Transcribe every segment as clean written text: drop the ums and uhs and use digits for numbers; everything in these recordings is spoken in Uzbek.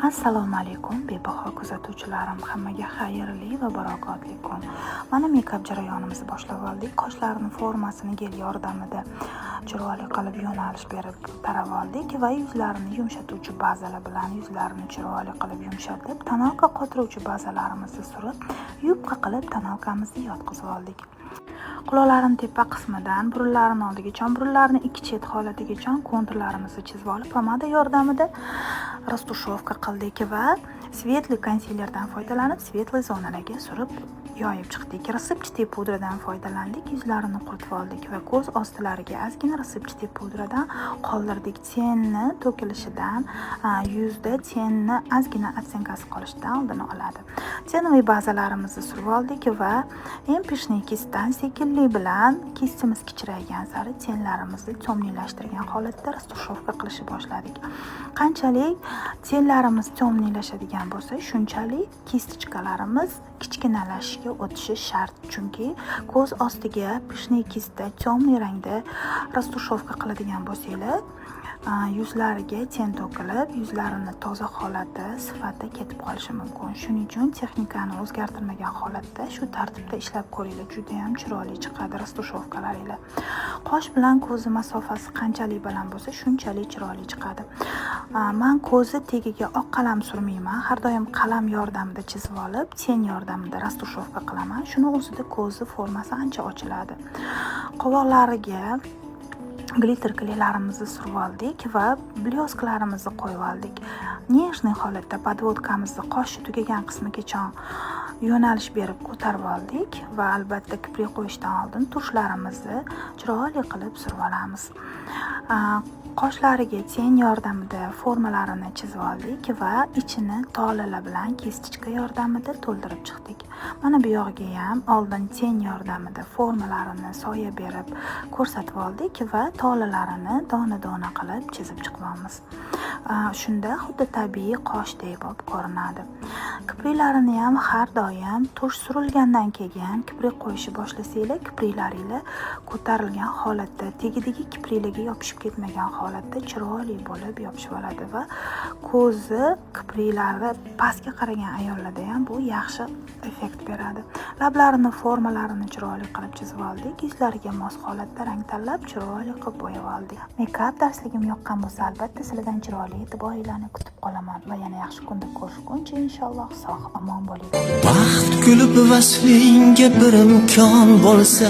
Assalomu alaykum, bebaho kuzatuvchilarim, hammaga xayrli va barakotli kun. Mana, mekap jarayonimizni boshlab oldik. Qoshlarni formasini gel yordamida chiroyli qilib yo'nalish berib tarab oldik va yuzlarini yumshatuvchi bazalar bilan yuzlarini chiroyli qilib yumshatib, тоналка qotiruvchi bazalarimizni surib, yupqa qilib тоналка mizni yotqizib oldik. Quloqlarini tepa qismidan burunlarini oldigacha, burunlarini ikki chet holatigacha konturlarimizni chizib olib, pomada yordamida растушёвка qildik va светлый konsilerdan foydalanib, светлый zonalarga surib, yoyib chiqdik. Рассыпчатый pudradan foydalandik, yuzlarini quritib oldik va ko'z ostilariga ozgina рассыпчатый pudradan qoldirdik. Тень ni to'kilishidan, yuzda тень ni ozgina оттенка si qolishidan oldini oladi. Теневый bazalarimizni surib oldik va пышный кисть dan sekinlik bilan, кисть imiz kichraygan sari тень larimizni темный lashtirgan holatda растушёвка qilishni boshladik. Qanchalik тень larimiz темный lashadigan bo'lsa, shunchalik кисточка larimiz kichkinalashishiga o'tishi shart, chunki ko'z ostiga пышный кисть da темный rangda растушёвка qiladigan bo'lsanglar, yuzlariga тень to'kilib, yuzlarini toza holati, sifati ketib qolishi mumkin. Shuning uchun texnikani o'zgartirmagan holatda shu tartibda ishlab ko'ringlar, judayam chiroyli chiqadi растушёвка laringlar. Qosh bilan ko'zni masofasi qanchalik baland bo'lsa, shunchalik chiroyli chiqadi. Man ko'zi tagiga oq qalam surmayman, har doim qalam yordamida chizib olib, тень yordamida растушёвка qilaman. Shuni o'zida ko'zi formasi ancha ochiladi. Qovoqlariga glitter клей larimizni surib oldik va блёстка larimizni qo'yib oldik. Нежный holatda подводка mizni qoshi tugagan qismigacha yo'nalish berib ko'tarib oldik va albatta kiprik qo'yishdan oldin тушь larimizni chiroyli qilib surib olamiz. Qoshlariga тень yordamida formalarini chizib oldik va ichini tolalar bilan кисточка yordamida to'ldirib chiqdik. Mana bu yog'iga ham oldin тень yordamida formalarini soya berib ko'rsatib oldik va tolalarini dona dona qilib chizib chiqyapmiz. Shunda xuddi tabiiy qoshdek bo'lib ko'rinadi. Kipriklarini ham har doim тушь surilgandan keyin kiprik qo'yishni boshlasanglar, kipriklaringlar ko'tarilgan holatda, tagidagi kipriklarga yopishib ketmagan holatda chiroyli bo'lib yopishib oladi va ko'zi, kipriklari pastga qaragan ayollarda ham bu yaxshi effekt beradi. Lablarini formalarini chiroyli qilib chizib oldik, yuzlariga mos holatda rang tanlab, chiroyli qilib bo'yab oldik. Mekap darsligim yoqqan bo'lsa, albatta sizlardan chiroyli e'tiboringlarni kutib qolaman va yana yaxshi kunda ko'rishguncha, inshaalloh, sog' omon bo'linglar. Baxt kulib vaslingga bir imkon bo'lsa,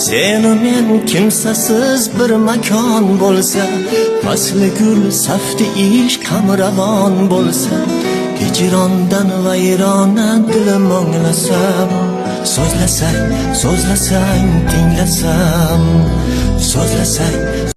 seni men kimsasiz bir makon bo'lsa, fasli gul safti ishq hamravon bo'lsa, hijrondan vayrona dilim anglasam, so'zlasang, so'zlasang, tinglasam, so'zlasang.